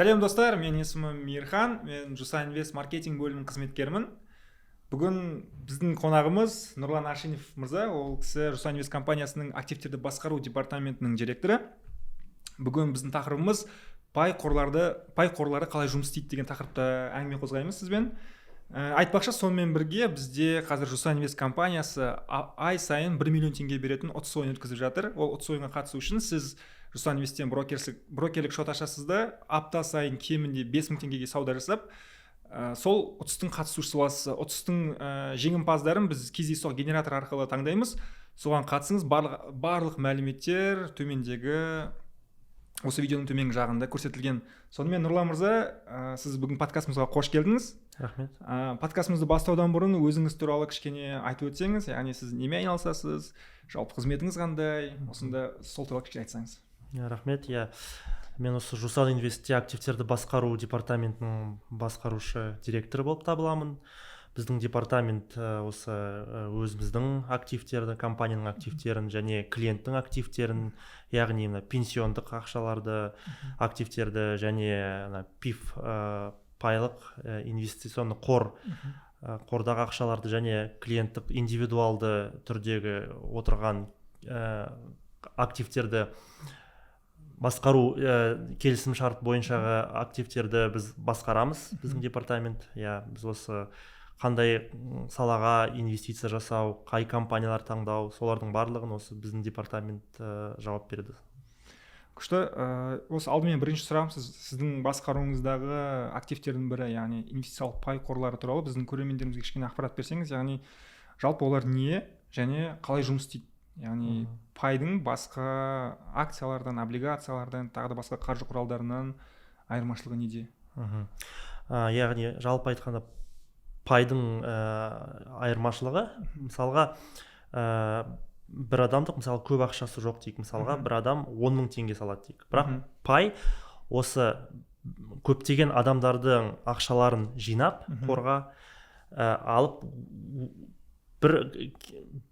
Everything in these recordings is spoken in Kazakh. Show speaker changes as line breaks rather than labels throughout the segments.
Сәлем, достар! Менің есімім Мейірхан, мен Жусан Инвест маркетинг бөлімінің қызметкерімін. Бүгін біздің қонағымыз Нұрлан Аршинов мырза. Ол кісі Жусан Инвест компаниясының активтерді басқару департаментінің директоры. Бүгін біздің тақырыбымыз пай қорлары қалай жұмыс істейді деген тақырыпта әңгіме қозғаймыз сізбен. Айтпақшы, сонымен бірге бізде қазір Жусан Инвест компаниясы ай сайын 1 миллион теңге беретін ұтыс ойын өткізіп жатыр. Ол ұтыс ойынға қатысу үшін сіз Жусан Инвесттен брокерлік шот ашасыз да, апта сайын кемінде 5000 теңгеге сауда жасап, сол ұтыстың қатысушысы боласыз. Ұтыстың жеңімпаздарын біз кездейсоқ генератор арқылы таңдаймыз. Соған қатысыңыз. Барлық мәліметтер төмендегі, осы видеоның төменгі жағында көрсетілген. Сонымен, Нұрлан мырза, сіз бүгін подкастымызға қош келдіңіз.
Рахмет.
Подкастымызды бастаудан бұрын өзіңіз туралы кішкене айтып өтсеңіз, яғни сіз немен айналысасыз, жалпы қызметіңіз қандай, осында сол туралы кішкене айтсаңыз.
Иә, рахмет. Иә, мен осы Жусан Инвестте активтерді басқару департаментінің басқарушы директоры болып табыламын. Біздің департамент осы өзіміздің активтерді, компанияның активтерін және клиенттің активтерін, яғни мына пенсиондық ақшаларды, активтерді және мына ПИФ, пайлық инвестиционный қор, қордағы ақшаларды және клиенттік индивидуалды түрдегі отырған активтерді басқару, келісім шарт бойыншағы активтерді біз басқарамыз, біздің департамент. Иә, біз осы қандай салаға инвестиция жасау, қай компаниялар таңдау, солардың барлығын осы біздің департамент жауап береді.
Күшті. Осы алдымен бірінші сұрағым: сіздің басқаруыңыздағы активтердің бірі, яғни инвестициялық пай қорлары туралы біздің көрермендерімізге кішкене ақпарат берсеңіз. Яғни жалпы олар не және қалай жұмыс істейді? Яғни пайдың басқа акциялардан, облигациялардан, тағы да басқа қаржы құралдарынан айырмашылығы неде?
Яғни жалпы айтқанда, пайдың айырмашылығы, мысалға, бір адамдық, мысалы, көп ақшасы жоқ дейік, мысалға, бір адам 10 000 теңге салады дейік. Бірақ пай осы көптеген адамдардың ақшаларын жинап, қорға алып, бір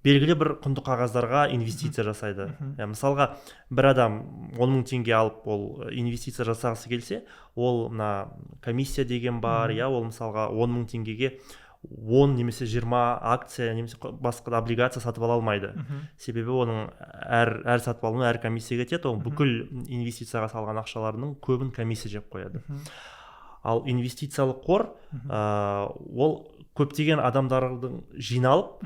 белгілі бір құнды қағаздарға инвестиция жасайды. Иә, мысалға, бір адам 10 000 теңге алып, ол инвестиция жасағысы келсе, ол мына комиссия деген бар. Иә, ол, мысалға, 10 000 теңгеге 10 немесе 20 акция немесе басқа да облигация сатып ала алмайды. Себебі оның әр сатып алуына әр комиссия кетеді. Ол бүкіл инвестицияға салған ақшаларының көбін комиссия жеп қояды. Ал инвестициялық қор ол көптеген адамдардың жиналып,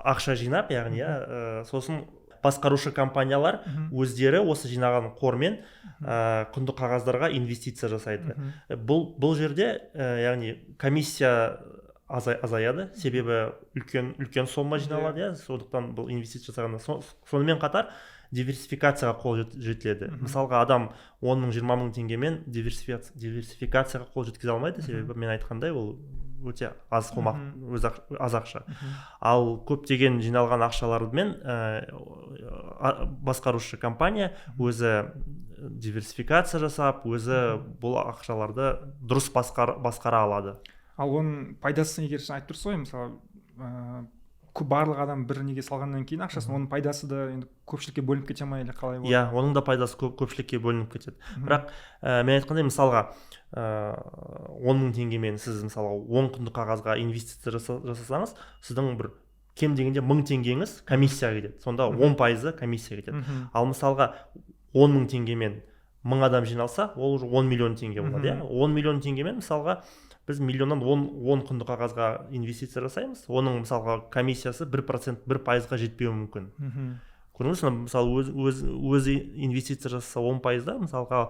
ақша жинап, яғни, иә, сосын басқарушы компаниялар өздері осы жинаған қормен құнды қағаздарға инвестиция жасайды. Бұл жерде яғни комиссия азаяды, себебі үлкен үлкен сомма жиналады, иә, сондықтан бұл инвестиция жасағанда сонымен қатар диверсификацияға қол жетіледі. Мысалға, адам 10 000, 20 000 теңгемен диверсификацияға қол жеткізе алмайды, себебі мен айтқандай, ол өте аз қомақ, өзі аз ақша. Ал көптеген жиналған ақшалармен басқарушы компания өзі диверсификация жасап, өзі бұл ақшаларды дұрыс басқара алады.
Ал оның пайдасы, егер сіз айтып тұрсыз ғой, мысалы, барлық адам бір неге салғаннан кейін ақшасын, оның пайдасы да енді көпшілікке бөлініп кете ма или қалай болады?
Иә, оның да пайдасы көпшілікке бөлініп кетеді. Бірақ мен айтқандай, мысалға, 10 000 теңгемен сіз, мысалға, 10 құнды қағазға инвестиция жасасаңыз, сіздің бір кем дегенде 1000 теңгеңіз комиссияға кетеді. Сонда 10%-ы комиссия кетеді. Ал, мысалға, 10 000 теңгемен 1000 адам жиналса, ол уже 10 миллион теңге болады. Иә, 10 миллион теңгемен, мысалға, біз миллионнан 10 құнды қағазға инвестиция жасаймыз. Оның, мысалға, комиссиясы 1%, 1%-ға жетпеуі мүмкін. Көрдіңіз бе? Мысалы, өзі инвестиция жасаса 10%-да, мысалға,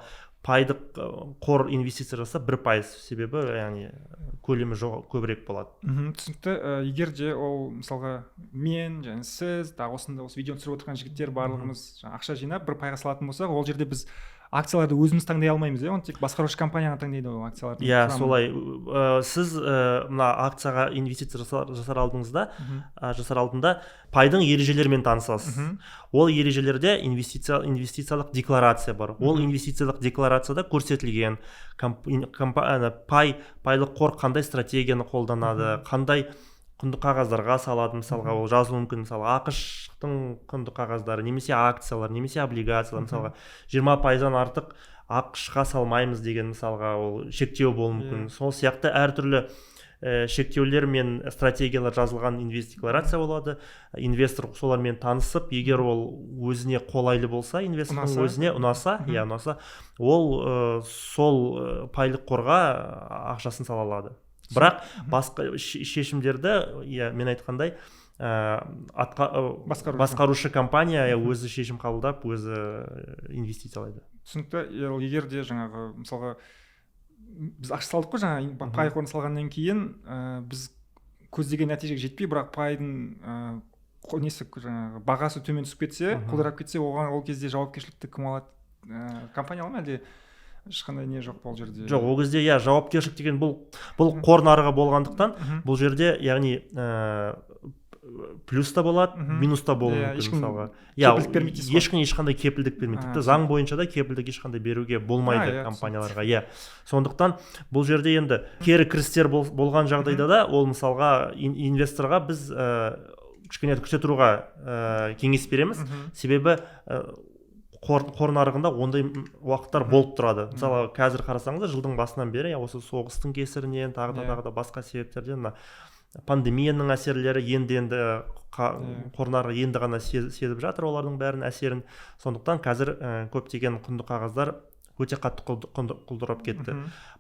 пайдық қор инвестиция жасаса 1%, себебі, яғни, көлемі көбірек болады.
Түсінікті. Егер де ол, мысалға, мен және сіз, тағы осында осы видеоны түсіріп отырған жігіттер, барлығымыз жаңа ақша жинап, бір пайға салатын болсақ, ол жерде біз акцияларды өзіміз таңдай алмаймыз, иә? Оны тек басқарушы компания ғана таңдайды ғой акциялардың
Иә,
құрамын.
солай. Сіз мына акцияға инвестиция жасар алдыңызда, жасар алдында пайдың ережелерімен танысасыз. Ол ережелерде инвестициялық декларация бар. Ол инвестициялық декларацияда көрсетілген ана, пайлық қор қандай стратегияны қолданады, қандай құнды қағаздарға инвестиция жасайды, Құнды қағаздарға салады, мысалға, ол жазылуы мүмкін, мысалы, АҚШ-тың құнды қағаздары немесе акциялар, немесе облигациялар. Мысалға, 20%-дан артық АҚШ-қа салмаймыз деген, мысалға, ол шектеу болуы мүмкін. Сол сияқты әртүрлі шектеулер мен стратегиялар жазылған инвест декларация болады. Инвестор солармен танысып, егер ол өзіне қолайлы болса, инвестордың өзіне ұнаса, иә, ұнаса, ол сол пайлық қорға ақшасын сала алады. Бірақ басқа шешімдерді, иә, мен айтқандай, басқарушы компания, иә, өзі шешім қабылдап, өзі инвестициялайды.
Түсінікті. Егер де жаңағы, мысалға, біз ақша салдық қой, жаңағы пай қорын салғаннан кейін біз көздеген нәтижеге жетпей, бірақ пайдың несі, жаңағы бағасы төмен түсіп кетсе, құлдырап кетсе, оған ол кезде жауапкершілікті кім алады? Компания ала ма, әлде ешқандай не жоқ па ол жерде?
Жоқ, ол кезде, иә, жауапкершілік деген бұл қор нарығы болғандықтан, бұл жерде, яғни, плюс та болады, минус та болуы мүмкін, мысалға.
Иә, кепілдік бермейді дейсіз ғой.
Ешкім ешқандай кепілдік бермейді. Тіпті заң бойынша да кепілдік ешқандай беруге болмайды компанияларға, иә. Сондықтан бұл жерде енді кері кірістер болған жағдайда да, ол, мысалға, инвесторға біз кішкене күте тұруға кеңес береміз. Себебі қор нарығында ондай уақыттар болып тұрады. Мысалы, қазір қарасаңыздар, жылдың басынан бері, иә, осы соғыстың кесірінен, тағы да тағы да басқа себептерден, мына пандемияның әсерлері енді енді қор нарығы енді ғана сезіп жатыр олардың бәрін әсерін. Сондықтан қазір көптеген құнды қағаздар өте қатты құлдырап кетті.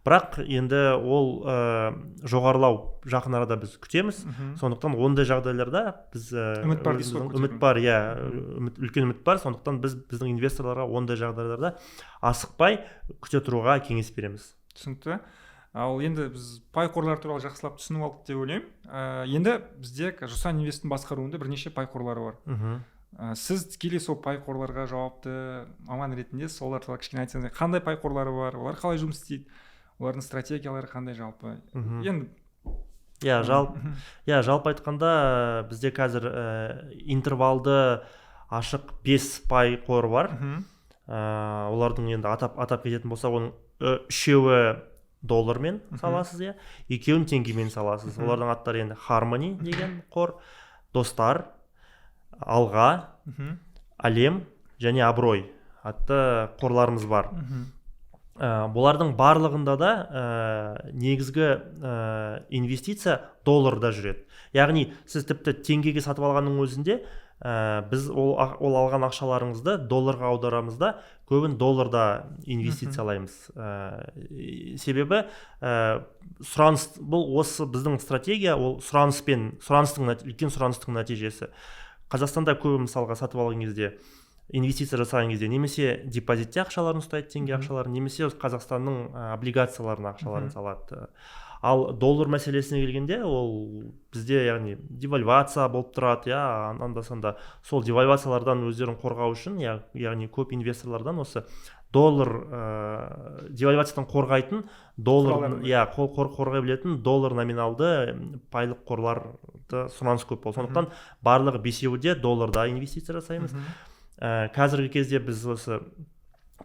Бірақ енді ол жоғарылау жақын арада біз күтеміз. Сондықтан ондай жағдайларда біз
Үміт бар дейсіз ғой,
өзіміздің үміт бар, иә, үміт, үлкен үміт бар. Сондықтан біз біздің инвесторларға ондай жағдайларда асықпай күте тұруға кеңес береміз.
Түсінікті. Ал енді біз пай қорлар туралы жақсылап түсініп алдық деп ойлаймын. Енді бізде Жусан Инвесттің басқаруында бірнеше пай қорлары бар. Сіз тікелей сол пай қорларға жауапты маман ретінде солар туралы кішкене айтсаңыз, қандай пай қорлары бар, олар қалай жұмыс істейді, олардың стратегиялары қандай жалпы? Енді
Иә, жалпы, иә, жалпы айтқанда, бізде қазір интервалды ашық бес пай қор бар. Олардың енді атап кететін болсақ, оның үшеуі доллармен саласыз, иә, екеуін теңгемен саласыз. Олардың аттары енді Хармони деген қор, Достар, Алға, Әлем және Абырой атты қорларымыз бар. Бұлардың барлығында да негізгі инвестиция долларда жүреді. Яғни сіз тіпті теңгеге сатып алғанның өзінде, біз ол алған ақшаларыңызды долларға аударамыз да, көбін долларда инвестициялаймыз. Себебі сұраныс, бұл осы біздің стратегия, ол сұраныспен, сұраныстың үлкен сұраныстың нәтижесі. Қазақстанда көбі, мысалға, сатып алған кезде, инвестиция жасаған кезде немесе депозитте ақшаларын ұстайды, теңге ақшаларын, немесе Қазақстанның облигацияларына ақшаларын салады. Ал доллар мәселесіне келгенде, ол бізде, яғни, девальвация болып тұрады, иә, анда санда сол девальвациялардан өздерін қорғау үшін, яғни көп инвесторлардан осы доллар девальвациядан қорғайтын доллар, иә, қорғай білетін доллар номиналды пайлық қорларды сұраныс көп болды. Сондықтан барлығы бесеуі де долларда инвестиция жасаймыз. Қазіргі кезде біз осы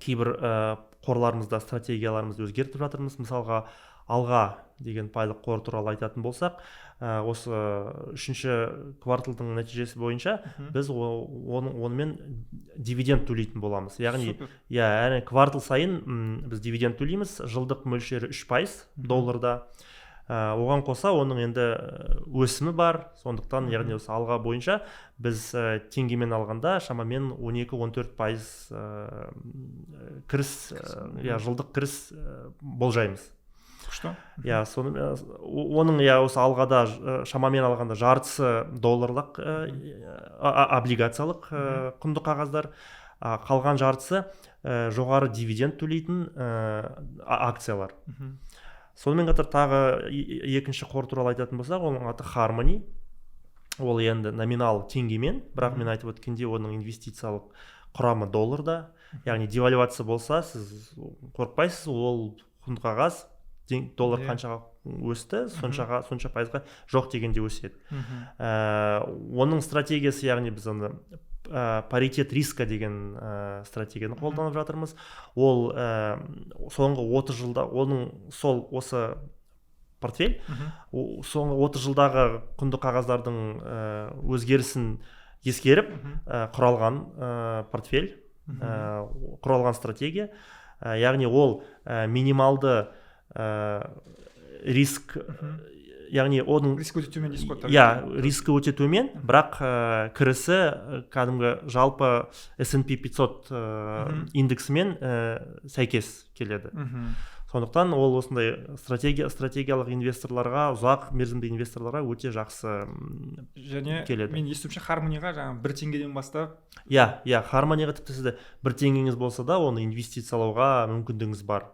кейбір қорларымызда стратегияларымызды өзгертіп жатырмыз. Мысалға, Алға деген пайлық қор туралы айтатын болсақ, осы үшінші кварталдың нәтижесі бойынша біз онымен дивиденд төлейтін боламыз. Яғни, иә, әр квартал сайын біз дивиденд төлейміз, жылдық мөлшері 3% долларда. Оған қоса оның енді өсімі бар. Сондықтан, яғни, осы Алға бойынша біз теңгемен алғанда шамамен 12-14% кіріс, иә, жылдық кіріс болжаймыз.
Күшті.
Иә, соны оның, иә, осы Алғада шамамен алғанда жартысы долларлық облигациялық құнды қағаздар, қалған жартысы жоғары дивиденд төлейтін акциялар. Сонымен қатар тағы екінші қор туралы айтатын болсақ, оның аты Хармони. Ол енді номинал теңгемен, бірақ мен айтып өткендей, оның инвестициялық құрамы долларда. Яғни девальвация болса, сіз қорықпайсыз, ол құнды қағаз доллар қаншаға өсті, соншаға, сонша пайызға жоқ дегенде өседі. Оның стратегиясы, яғни біз оны паритет риска деген стратегияны қолданып жатырмыз. Ол соңғы 30 жылда оның сол осы портфель. Соңғы 30 жылдағы құнды қағаздардың өзгерісін ескеріп құралған портфель, құралған стратегия. Яғни ол минималды риск, яғни оның
риск өте төмен дейсіз ғой.
Иә, рискі өте төмен, бірақ кірісі кәдімгі жалпы S&P 500 индексімен сәйкес келеді. Сондықтан ол осындай стратегиялық инвесторларға, ұзақ мерзімді инвесторларға өте жақсы
және
келеді.
Мен естуімше, Хармониға жаңағы 1 теңгеден бастап.
Иә, Хармониға тіпті сізде 1 теңгеңіз болса да, оны инвестициялауға мүмкіндігіңіз бар.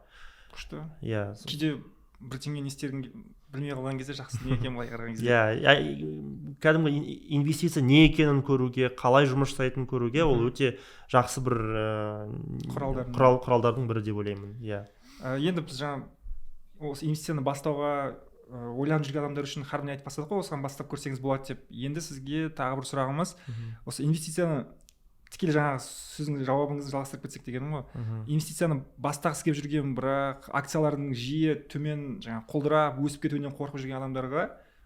Күшті.
Иә.
Кейде 1 теңге не істерін білмей қалған кезде жақсы дүние екен былай қараған кезде.
Иә, кәдімгі инвестиция не екенін көруге, қалай жұмыс жасайтынын көруге ол өте жақсы бір
құралдардың
құралдардың бірі деп ойлаймын, иә.
Енді біз жаңа осы инвестицияны бастауға ойланып жүрген адамдар үшін Хармони айтып бастадық қой, осыған бастап көрсеңіз болады деп. Енді сізге тағы бір сұрағымыз: осы инвестицияны тікелей жаңағы сөзіңіз, жауабыңызды жалғастырып кетсек дегенім ғой. Инвестицияны бастағысы келіп жүрген, бірақ акциялардың жиі төмен, жаңағы құлдырап өсіп кетуінен қорқып жүрген адамдарға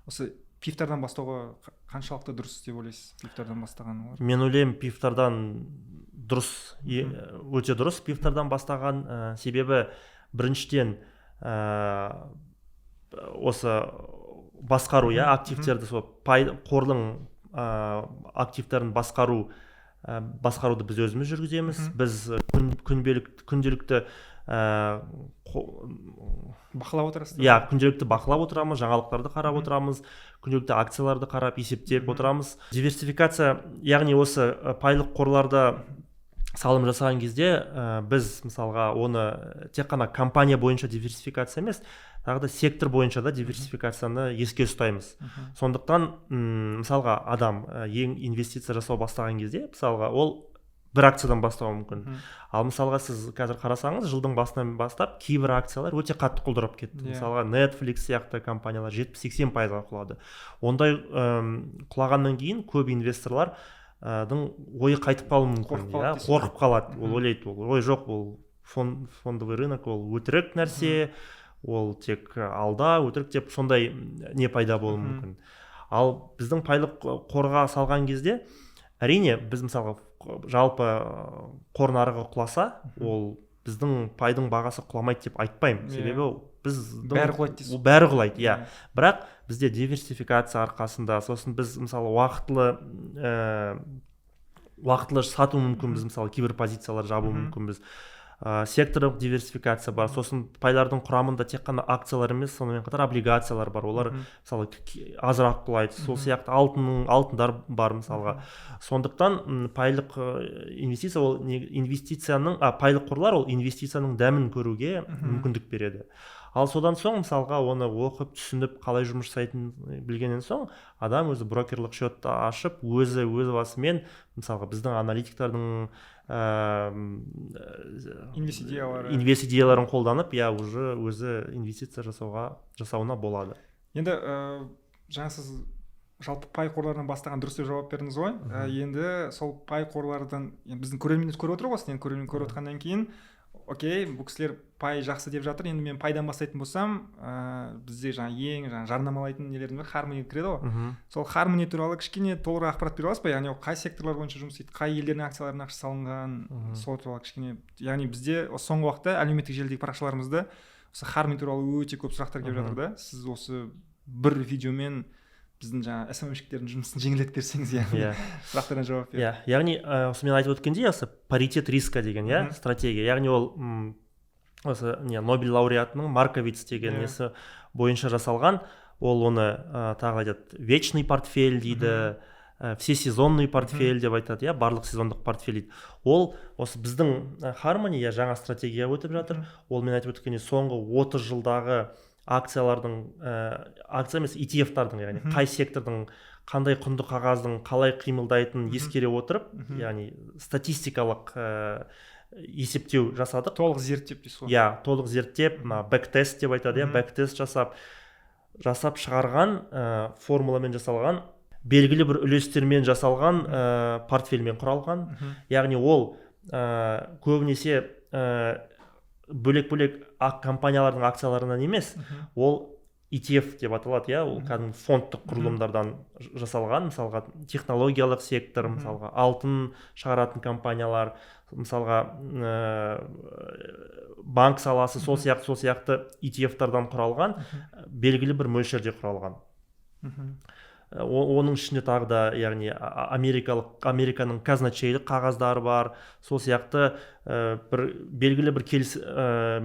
осы ПИФтардан бастауға қаншалықты дұрыс деп ойлайсыз, ПИФтардан бастаған олар?
Мен ойлаймын, ПИФтардан дұрыс, өте дұрыс ПИФтардан бастаған. Себебі біріншіден, осы басқару, иә, активтерді, сол пай қордың активтерін басқаруды біз өзіміз жүргіземіз. Біз күнделікті
бақылап отырасыздар.
Иә, күнделікті бақылап отырамыз, жаңалықтарды қарап отырамыз, күнделікті акцияларды қарап, есептеп отырамыз. Диверсификация, яғни осы пайлық қорларда салым жасаған кезде біз, мысалға, оны тек қана компания бойынша диверсификация емес, тағы да сектор бойынша да диверсификацияны еске ұстаймыз. Сондықтан мысалға, адам ең инвестиция жасау бастаған кезде, мысалға, ол бір акциядан бастауы мүмкін. Ал мысалға, сіз қазір қарасаңыз, жылдың басынан бастап кейбір акциялар өте қатты құлдырап кетті. Мысалға, Netflix сияқты компаниялар 70-80%-ға құлады. Ондай құлағаннан кейін көп инвесторлардың ойы қайтып қалуы мүмкін.
Қорқып қалады
иә,
дейсіз ғой.
Қорқып қалады. Ол ойлайды, ол: «Ой, жоқ, ол фондовый рынок ол өтірік нәрсе, ол тек алда, өтірік», — деп сондай не пайда болуы мүмкін. Ал біздің пайлық қорға салған кезде, әрине, біз, мысалға, жалпы қор нарығы құласа, ол біздің пайдың бағасы құламайды деп айтпаймын. Себебі біздің
Бәрі құлайды дейсіз.
Ол бәрі құлайды, иә. Бірақ бізде диверсификация арқасында, сосын біз, мысалы, уақытылы сату мүмкінбіз, мысалы, кейбір позициялар жабу мүмкінбіз. Секторлық диверсификация бар. Сосын пайлардың құрамында тек қана акциялар емес, сонымен қатар облигациялар бар. Олар, мысалы, азырақ құлайды. Сол сияқты алтындар бар, мысалға. Сондықтан пайлық инвестиция ол не, инвестицияның пайлық қорлар ол инвестицияның дәмін көруге мүмкіндік береді. Ал содан соң, мысалға, оны оқып, түсініп, қалай жұмыс жасайтынын білгеннен соң, адам өзі брокерлік счет ашып, өзі өз басымен, мысалға, біздің аналитиктердің
инвест идеялары
инвест идеяларын қолданып, иә, уже өзі инвестиция жасауына болады.
Енді жаңа сіз жалпы пай қорларынан бастаған дұрыс деп жауап бердіңіз ғой. Енді сол пай қорлардан енді біздің көрермендер көріп отыр ғой осыны. Енді көрермен көріп отқаннан кейін: «Окей, бұл кісілер пай жақсы деп жатыр, енді мен пайдан бастайтын болсам», бізде жаңа ең жаңа жарнамалайтын нелердің бірі Хармони кіреді ғой. Сол Хармони туралы кішкене толығырақ ақпарат бере аласыз ба? Яғни ол қай секторлар бойынша жұмыс істейді, қай елдердің акцияларына ақша салынған, сол туралы кішкене. Яғни бізде осы соңғы уақытта әлеуметтік желідегі парақшаларымызда осы Хармони туралы өте көп сұрақтар келіп жатыр да. Сіз осы бір видеомен біздің жаңағы СММщиктердің жұмысын жеңілдетіп берсеңіз, яғни сұрақтарына жауап беріп.
Иә, яғни осы мен айтып өткендей, осы паритет риска деген, иә, стратегия, яғни ол осы не Нобель лауреатының Марковиц деген несі бойынша жасалған. Ол оны тағы айтады, вечный портфель дейді, всесезонный портфель деп айтады, иә, барлық сезондық портфель дейді. Ол осы біздің Harmony, иә, жаңа стратегия өтіп жатыр. Ол мен айтып өткендей, соңғы 30 жылдағы акциялардың, акция емес, ETF-тардың, яғни қай сектордың, қандай құнды қағаздың қалай қимылдайтынын ескере отырып, яғни статистикалық есептеу жасадық.
Толық зерттеп дейсіз ғой.
Иә, толық зерттеп, мына бэктест деп айтады, иә, бэктест жасап шығарған, формуламен жасалған, белгілі бір үлестермен жасалған портфельмен құралған. Яғни ол көбінесе бөлек бөлек ақ компаниялардың акцияларынан емес, ол ETF деп аталады, иә, ол кәдімгі фондтық құрылымдардан жасалған. Мысалға, технологиялық сектор, мысалға, алтын шығаратын компаниялар, мысалға, банк саласы, сол сияқты ETF-тардан құралған, белгілі бір мөлшерде құралған. Оның ішінде тағы да, яғни, американың казначейлік қағаздары бар. Сол сияқты бір белгілі бір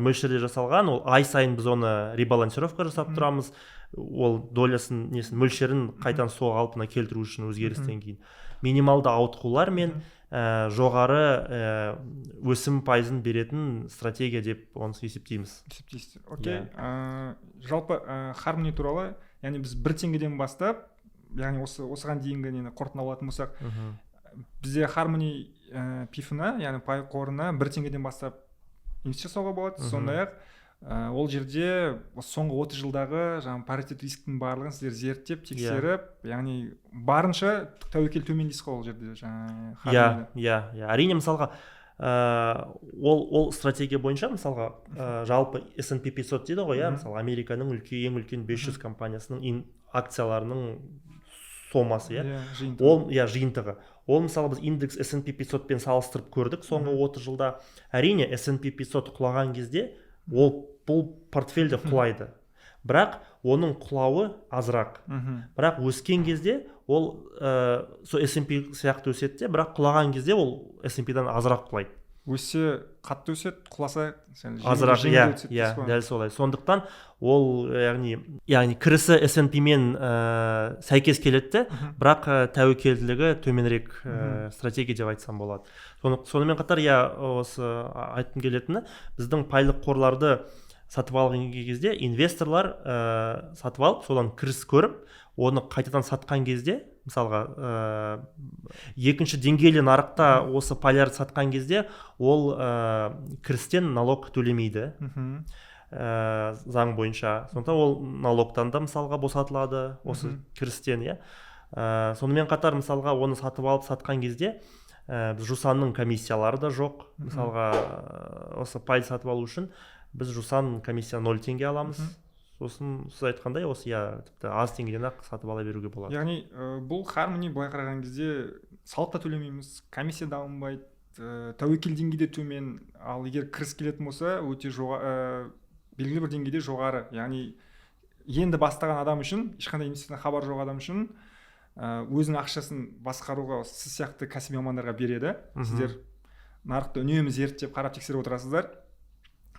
мөлшерде жасалған. Ол ай сайын біз оны ребалансировка жасап тұрамыз, ол долясын, несін, мөлшерін қайтадан сол қалпына келтіру үшін өзгерістен кейін минималды ауытқулар мен жоғары өсім пайызын беретін стратегия деп оны есептейміз.
Есептейсіздер, окей. Жалпы Хармони туралы, яғни біз 1 теңгеден бастап, яғни осыған дейінгі нені қорытындылап болсақ, бізде Хармони ПИФ-ына, яғни пай қорына 1 теңгеден бастап инвестиция жасауға болады. Сондай ақ ол жерде соңғы 30 жылдағы жаңағы паритет рисктің барлығын сіздер зерттеп, тексеріп, яғни барынша тәуекел төмен дейсіз ғой ол жерде жаңағы.
Иә, әрине. Мысалға, ол стратегия бойынша, мысалға, жалпы S&P 500 дейді ғой, иә, мысалы, Американың ең үлкен 500 компаниясының акцияларының сомасы, иә.
Жиынтығы.
Ол, иә, жиынтығы. Ол, мысалы, біз индекс S&P 500-пен салыстырып көрдік соңғы 30 жылда. Әрине, S&P 500 құлаған кезде ол бұл портфель де құлайды, бірақ оның құлауы азырақ. Бірақ өскен кезде ол сол S&P сияқты өседі де, бірақ құлаған кезде ол S&P-дан азырақ құлайды.
Өссе қатты өседі, құласа
азырақ.
Жеңіл өседі дейсіз ғой.
Дәл солай. Сондықтан ол, яғни кірісі S&P-мен сәйкес келеді де, бірақ тәуекелділігі төменірек стратегия деп айтсам болады. Сонымен қатар, иә, осы айтқым келетіні, біздің пайлық қорларды сатып алған кезде инвесторлар сатып алып, содан кіріс көріп, оны қайтадан сатқан кезде, мысалға, екінші деңгейлі нарықта осы пайларды сатқан кезде ол кірістен налог төлемейді заң бойынша. Сондықтан ол налогтан да, мысалға, босатылады осы кірістен, иә. Сонымен қатар, мысалға, оны сатып алып сатқан кезде біз Жусанның комиссиялары да жоқ. Мысалға, осы пай сатып алу үшін біз Жусан комиссия 0 теңге аламыз. Сосын сіз айтқандай, осы, иә, тіпті аз теңгеден ақ сатып ала беруге болады.
Яғни бұл Хармони былай қараған кезде салық та төлемейміз, комиссия да алынбайды, тәуекел деңгейі де төмен, ал егер кіріс келетін болса, өте белгілі бір деңгейде жоғары. Яғни енді бастаған адам үшін, ешқандай инвестициядан хабары жоқ адам үшін өзінің ақшасын басқаруға сіз сияқты кәсіби мамандарға береді. Сіздер нарықты үнемі зерттеп, қарап, тексеріп отырасыздар.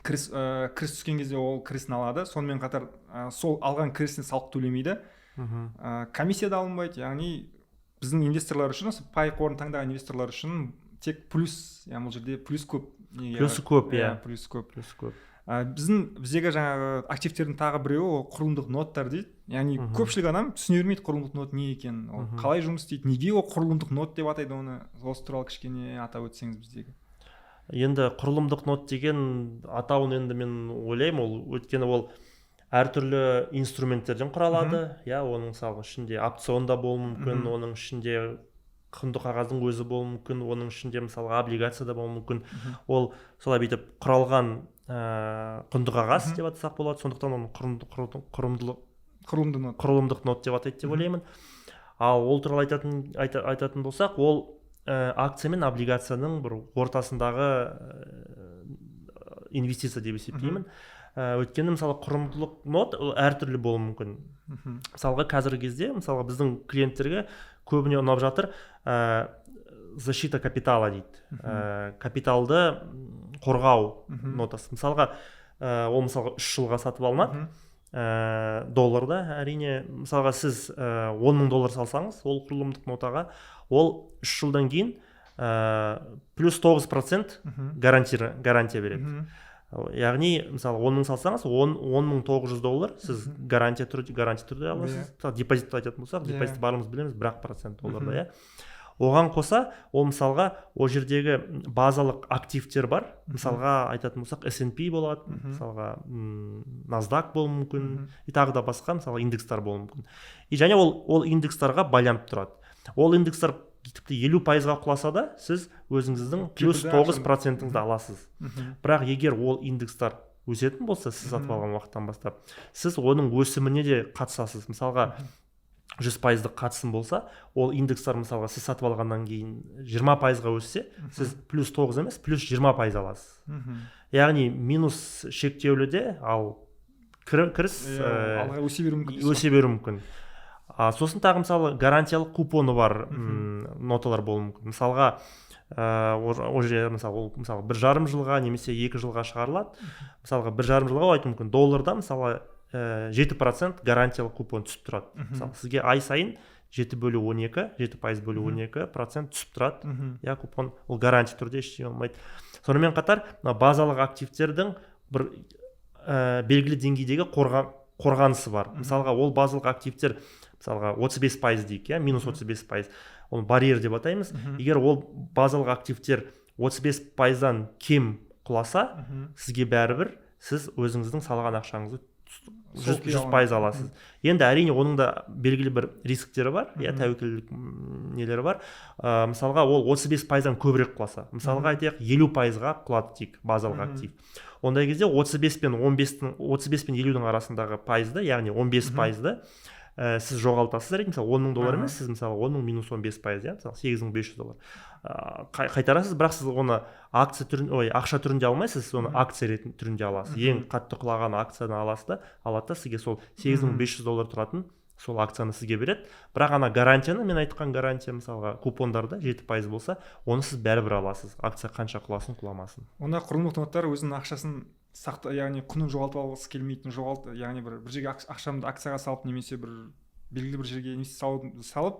Кіріс түскен кезде ол кірісін алады, сонымен қатар сол алған кірісіне салық төлемейді, комиссия да алынбайды. Яғни біздің инвесторлар үшін, осы пай қорын таңдаған инвесторлар үшін тек плюс, яғни бұл жерде плюс көп. Неге?
Плюсы көп, иә.
Плюс көп.
Плюс көп.
Біздегі жаңағы активтердің тағы біреуі ол құрылымдық ноттар дейді. Яғни көпшілік адам түсіне бермейді құрылымдық нот не екенін, ол қалай жұмыс істейді, неге ол құрылымдық нот деп атайды оны. Осы туралы кішкене атап өтсеңіз біздегі.
Енді құрылымдық нот деген атауын енді мен ойлаймын, ол өйткені ол әртүрлі инструменттерден құралады, иә. Оның, мысалға, ішінде опцион да болуы мүмкін, оның ішінде құнды қағаздың өзі болуы мүмкін, оның ішінде, мысалға, облигация да болуы мүмкін. Ол солай бүйтіп құралған құнды қағаз деп атасақ болады. Сондықтан оны
Құрылымды нот.
Құрылымдық нот деп атайды деп ойлаймын. Ал ол туралы айтатын болсақ, ол акция мен облигацияның бір ортасындағы инвестиция деп есептеймін. Өйткені, мысалы, құрылымдық нот ол әртүрлі болуы мүмкін. Мысалға, қазіргі кезде, мысалға, біздің клиенттерге көбіне ұнап жатыр защита капитала дейді, капиталды қорғау нотасы. Мысалға, ол, мысалға, 3 жылға сатып алынады, долларда, әрине. Мысалға, сіз 10 000 доллар салсаңыз ол құрылымдық нотаға, ол 3 жылдан кейін плюс 9% гарантия береді. Яғни, мысалы, 10 000 салсаңыз, 10 900 доллар сіз гарантия түрде аласыз. Мысалы, депозитті айтатын болсақ, депозитті барлығымыз білеміз, 1-ақ процент долларда, иә. Оған қоса ол, мысалға, ол жердегі базалық активтер бар. Мысалға, айтатын болсақ, S&P болады, мысалға, NASDAQ болуы мүмкін и тағы да басқа, мысалы, индекстар болуы мүмкін. И және ол индекстарға байланып тұрады. Ол индекстар тіпті 50%-ға құласа да, сіз өзіңіздің плюс
Кепілді
тоғыз
ақшаны.
процентіңізді аласыз. Бірақ егер ол индекстар өсетін болса, сіз сатып алған уақыттан бастап, сіз оның өсіміне де қатысасыз. Мысалға, 100%-дық қатысым болса, ол индекстар, мысалға, сіз сатып алғаннан кейін 20%-ға өссе, сіз плюс 9 емес, плюс 20% аласыз. Яғни минус шектеулі де, ал кіріс
Алға өсе беруі мүмкін дейсіз ғой.
Өсе беруі мүмкін. Сосын тағы, мысалы, гарантиялық купоны бар ноталар болуы мүмкін. Мысалға, ол жерде, мысалы, ол, мысалы, 1,5 жылға немесе 2 жылға шығарылады. Мысалға, 1,5 жылға ол айтуы мүмкін, долларда, мысалы, 7% гарантиялық купон түсіп тұрады. Мысалы, сізге ай сайын 7 бөлу 12, 7% бөлу 12% түсіп тұрады. Иә, купон, ол гарантия түрде, ештеңе болмайды. Сонымен қатар мына базалық активтердің бір белгілі деңгейдегі қорғанысы бар. Мысалға, ол базалық активтер, мысалға, 35% дейік, иә, минус 35%, оны барьер деп атаймыз. Егер ол базалық активтер 35%-дан кем құласа, сізге бәрібір, сіз өзіңіздің салған ақшаңызды
Сол
жүз
күйі
100% аласыз. Енді, әрине, оның да белгілі бір рисктері бар, иә, тәуекелдік нелері бар. Мысалға, ол 35%-дан көбірек құласа, мысалға, айтайық, 50%-ға құлады дейік базалық актив, ондай кезде 35 пен 15-тің, 35 пен 50-дің арасындағы пайызды, яғни 15 пайызды сіз жоғалтасыз, әрине. Мысалы, 10 мың доллар емес, сіз, мысалы, 10 мың минус 15%, иә, мысалы, 8500 доллар қайтарасыз. Бірақ сіз оны акция түрін, ой, ақша түрінде алмайсыз, сіз оны акция ретінде түрінде аласыз. Ең қатты құлаған акцияны аласыз да, алады да, сізге сол 8500 доллар тұратын сол акцияны сізге береді. Бірақ ана гарантияны, мен айтқан гарантия, мысалға, купондарда 7% болса, оны сіз бәрібір аласыз, акция қанша құласын, құламасын.
Онда құрылымдық ноталар өзінің ақшасын сақта, яғни құнын жоғалтып алғысы келмейтін, жоғалт, яғни бір жерге ақшамды акцияға салып немесе бір белгілі бір жерге инвестиция салып,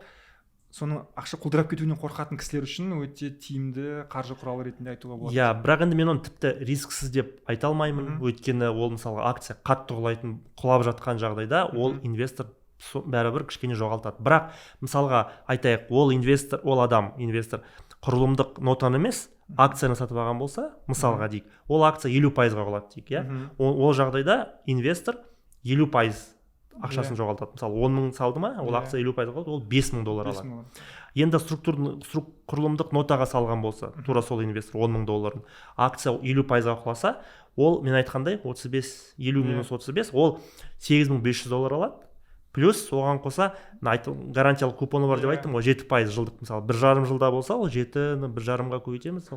соның ақша құлдырап кетуінен қорқатын кісілер үшін өте тиімді қаржы құралы ретінде айтуға болады.
Иә, бірақ енді мен оны тіпті рисксіз деп айта алмаймын. Өйткені ол, мысалға, акция қатты құлайтын, құлап жатқан жағдайда ол инвестор бәрібір кішкене жоғалтады. Бірақ, мысалға, айтайық, ол инвестор, ол адам, инвестор құрылымдық нотаны емес, акцияны сатып алған болса, мысалға дейік, ол акция 50%-ға құлады дейік, иә. Ол жағдайда инвестор 50% ақшасын жоғалтады. Мысалы, 10 мың салды ма, ол акция 50%-ға құлады, ол 5000 доллар
Бес
алады.
мың доллар.
Енді құрылымдық нотаға салған болса, тура сол инвестор 10 мың долларын, акция 50%-ға құласа, ол, мен айтқандай, 35, 50 минус 35, ол 8500 доллар алады. Плюс оған қоса мына гарантиялық купоны бар деп айттым ғой, 7% жылдық. Мысалы, 1,5 жылда болса, ол жетіні бір жарымға көбейтеміз,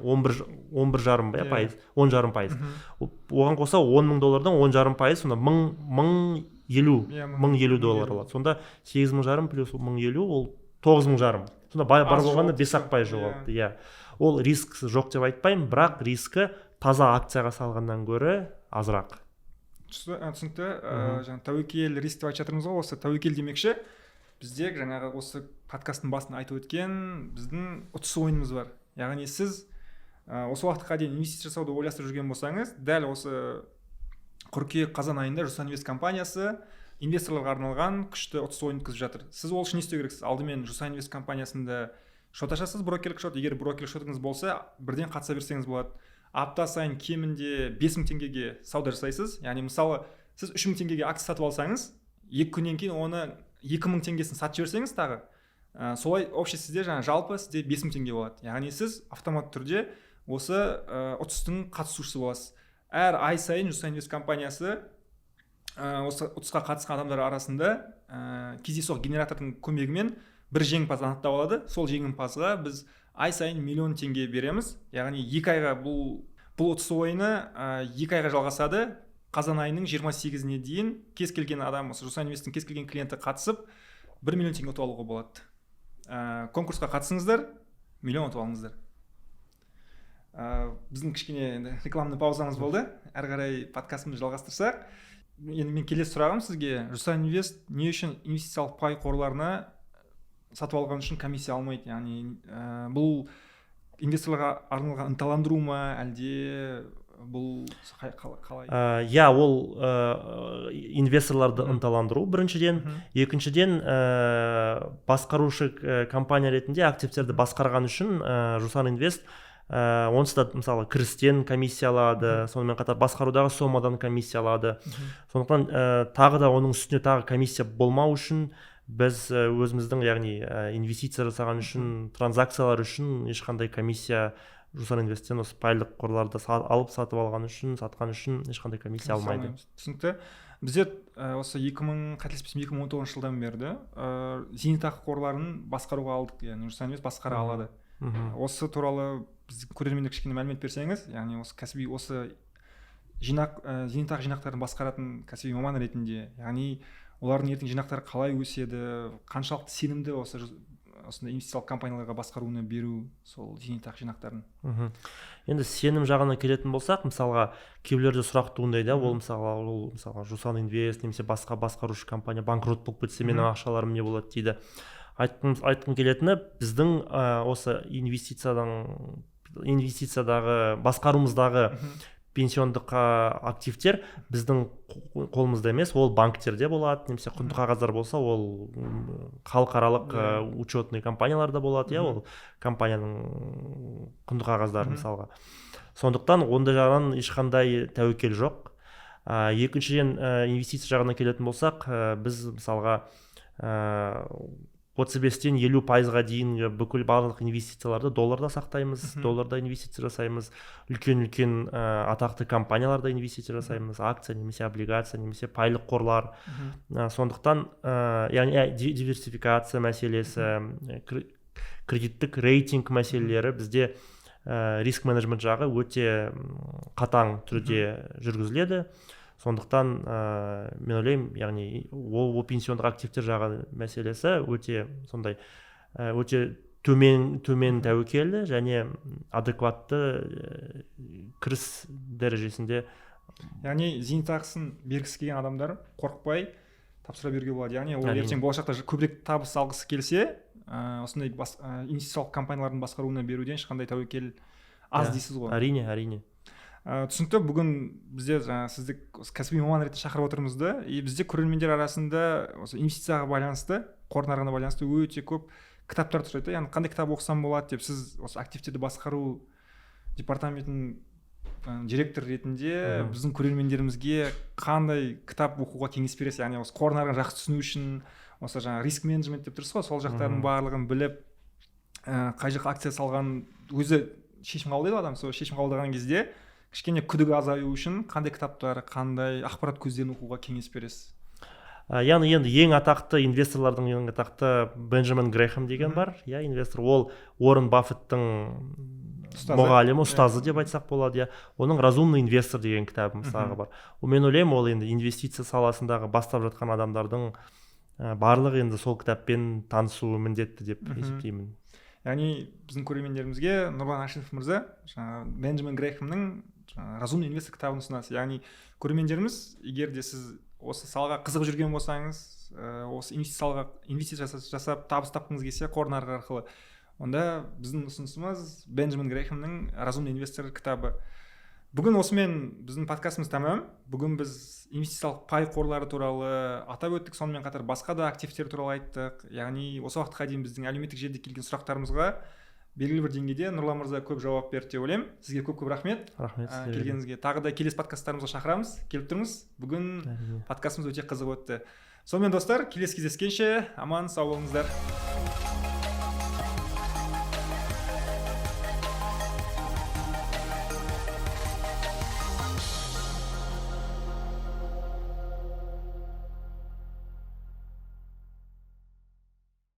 11,5, иә, пайыз, 10,5%. Оған қоса 10 мың доллардан 10,5%, сонда 1050,
Иә,
1050 доллар
1050.
алады. Сонда 8500 плюс 1050, ол 9500. Сонда бар
Аз
болғанда
жоғалтты.
5-ақ пайыз жоғалтты, иә. Ол риск жоқ деп айтпаймын, бірақ рискі таза акцияға салғаннан гөрі азырақ.
Түсінікті. Жаңа тәуекел, риск деп айтып жатырмыз ғой. Осы тәуекел демекші, бізде жаңағы осы подкасттың басында айтып өткен біздің ұтыс ойынымыз бар. Яғни сіз осы уақытқа дейін инвестиция жасауды ойластырып жүрген болсаңыз, дәл осы қыркүйек, қазан айында Жусан Инвест компаниясы инвесторларға арналған күшті ұтыс ойын өткізіп жатыр. Сіз ол үшін не істеу керексіз? Алдымен Жусан Инвест компаниясында шот ашасыз, брокерлік шот. Егер брокерлік шотыңыз болса, бірден қатыса берсеңіз болады. Апта сайын кемінде 5000 теңгеге сауда жасайсыз. Яғни, мысалы, сіз 3000 теңгеге акция сатып алсаңыз, 2 күннен кейін оны 2000 теңгесін сатып жіберсеңіз тағы, солай общий сізде жаңа жалпы сізде 5000 теңге болады. Яғни сіз автоматты түрде осы ұтыстың қатысушысы боласыз. Әр ай сайын Жусан Инвест компаниясы осы ұтысқа қатысқан адамдар арасында кездейсоқ генератордың көмегімен бір жеңімпаз анықтап алады. Сол жеңімпазға біз ай сайын миллион теңге береміз. Яғни 2 айға бұл ұтыс ойыны 2 айға жалғасады. Қазан айының 28-іне дейін кез келген адам, осы Жусан Инвесттің кез келген клиенті қатысып, 1 миллион теңге ұтып алуға болады. Конкурсқа қатысыңыздар, миллион ұтып алыңыздар. Біздің кішкене енді рекламный паузамыз болды. Әрі қарай подкастымызды жалғастырсақ, енді мен келесі сұрағым сізге: Жусан Инвест не үшін инвестициялық пай қорларына сатып алған үшін комиссия алмайды? Яғни бұл инвесторларға арналған ынталандыру ма, әлде бұл қалай?
Иә, ол инвесторларды ынталандыру біріншіден. Екіншіден, басқарушы компания ретінде активтерді басқарған үшін Жусан Инвест онсыз да, мысалы, кірістен комиссия алады, сонымен қатар басқарудағы сомадан комиссия алады. Сондықтан тағы да оның үстіне тағы комиссия болмау үшін біз өзіміздің, яғни инвестиция жасаған үшін, транзакциялар үшін ешқандай комиссия Жусан Инвесттен осы пайлық қорларды алып, сатып алған үшін, сатқан үшін ешқандай комиссия алмайды.
Түсінікті. Бізде осы 2000, қателеспесем, 2019 жылдан бері зейнетақы қорларын басқаруға алдық, яғни Жусан Инвест басқара алады. Осы туралы біздің көрермендер кішкене мәлімет берсеңіз, яғни осы кәсіби, осы жинақ, зейнетақы жинақтарын басқаратын кәсіби маман ретінде, яғни олардың ертең жинақтары қалай өседі, қаншалықты сенімді осы осындай инвестициялық компанияларға басқаруына беру сол зейнетақы жинақтарын?
Енді сенім жағына келетін болсақ, мысалға, кейбіреулерде сұрақ туындайды, ол мысалға, Жусан Инвест немесе басқа басқарушы компания банкрот болып кетсе, менің ақшаларым не болады дейді. Айтқым келетіні, біздің осы инвестициядағы басқаруымыздағы пенсиондық активтер біздің қолымызда емес, ол банктерде болады немесе құнды қағаздар болса, ол халықаралық учетный компанияларда болады, иә, ол компанияның құнды қағаздары мысалға. Сондықтан ондай жағынан ешқандай тәуекел жоқ. Екіншіден, инвестиция жағына келетін болсақ, біз мысалға 35-тен 50%-ға дейін бүкіл барлық инвестицияларды долларда сақтаймыз, долларда инвестиция жасаймыз, үлкен үлкен атақты компанияларда инвестиция жасаймыз, акция немесе облигация немесе пайлық қорлар. Сондықтан яғни диверсификация мәселесі, кредиттік рейтинг мәселелері, бізде риск менеджмент жағы өте қатаң түрде жүргізіледі. Сондықтан мен ойлаймын, яғни ол пенсиондық активтер жағы мәселесі өте сондай өте төмен тәуекелді және адекватты кіріс дәрежесінде.
Яғни зейнетақысын бергісі келген адамдар қорықпай тапсыра беруге болады, яғни ол ертең болашақта көбірек табыс алғысы келсе, осындай инвестициялық компаниялардың басқаруына беруден ешқандай тәуекел аз дейсіз ғой?
Әрине, әрине.
Түсінікті. Бүгін бізде жаңа сізді осы кәсіби маман ретінде шақырып отырмыз да, и бізде көрермендер арасында осы инвестицияға байланысты, қор нарығына байланысты өте көп кітаптар сұрайды, яғни қандай кітап оқысам болады деп. Сіз осы активтерді басқару департаментінің директоры ретінде біздің көрермендерімізге қандай кітап оқуға кеңес бересіз? Яғни осы қор нарығын жақсы түсіну үшін, осы жаңағы риск менеджмент деп тұрсыз ғой, сол жақтардың барлығын біліп, қай жаққа акция салған, өзі шешім қабылдайды ғой адам, сол шешім қабылдаған кезде кішкене күдігі азаю үшін қандай кітаптар, қандай ақпарат көздерін оқуға кеңес бересіз?
Яғни енді ең атақты инвесторлардың ең атақты Бенджамин Грэхэм деген бар, иә, инвестор. Ол Уоррен Баффеттің
ұстазы.
Мұғалімі, ұстазы деп айтсақ болады, иә. Оның «Разумный инвестор» деген кітабы, мысалға, бар. Ол, мен ойлаймын, ол енді инвестиция саласындағы бастап жатқан адамдардың барлығы енді сол кітаппен танысуы міндетті деп есептеймін.
Яғни біздің көрермендерімізге Нұрлан Ашимов мырза жаңағы Бенджамин Грэхэмнің жаңағы «Разумный инвестор» кітабын ұсынасыз. Яғни көрермендеріміз, егер де сіз осы салаға қызығып жүрген болсаңыз, осы инвестициялға инвестиция жасап табыс тапқыңыз келсе қор нарығы арқылы, онда біздің ұсынысымыз — Бенджамин Грэхэмнің «Разумный инвестор» кітабы. Бүгін осымен біздің подкастымыз тәмам. Бүгін біз инвестициялық пай қорлары туралы атап өттік, сонымен қатар басқа да активтер туралы айттық. Яғни осы уақытқа дейін біздің әлеуметтік желіде келген сұрақтарымызға белгілі бір деңгейде Нұрлан мырза көп жауап берді деп ойлаймын. Сізге көп көп рахмет.
Рахмет сіздерге.
Келгеніңізге. Тағы да келесі подкасттарымызға шақырамыз, келіп тұрыңыз. Бүгін
Әрине.
подкастымыз өте қызық өтті. Сонымен, достар, келесі кездескенше аман сау болыңыздар.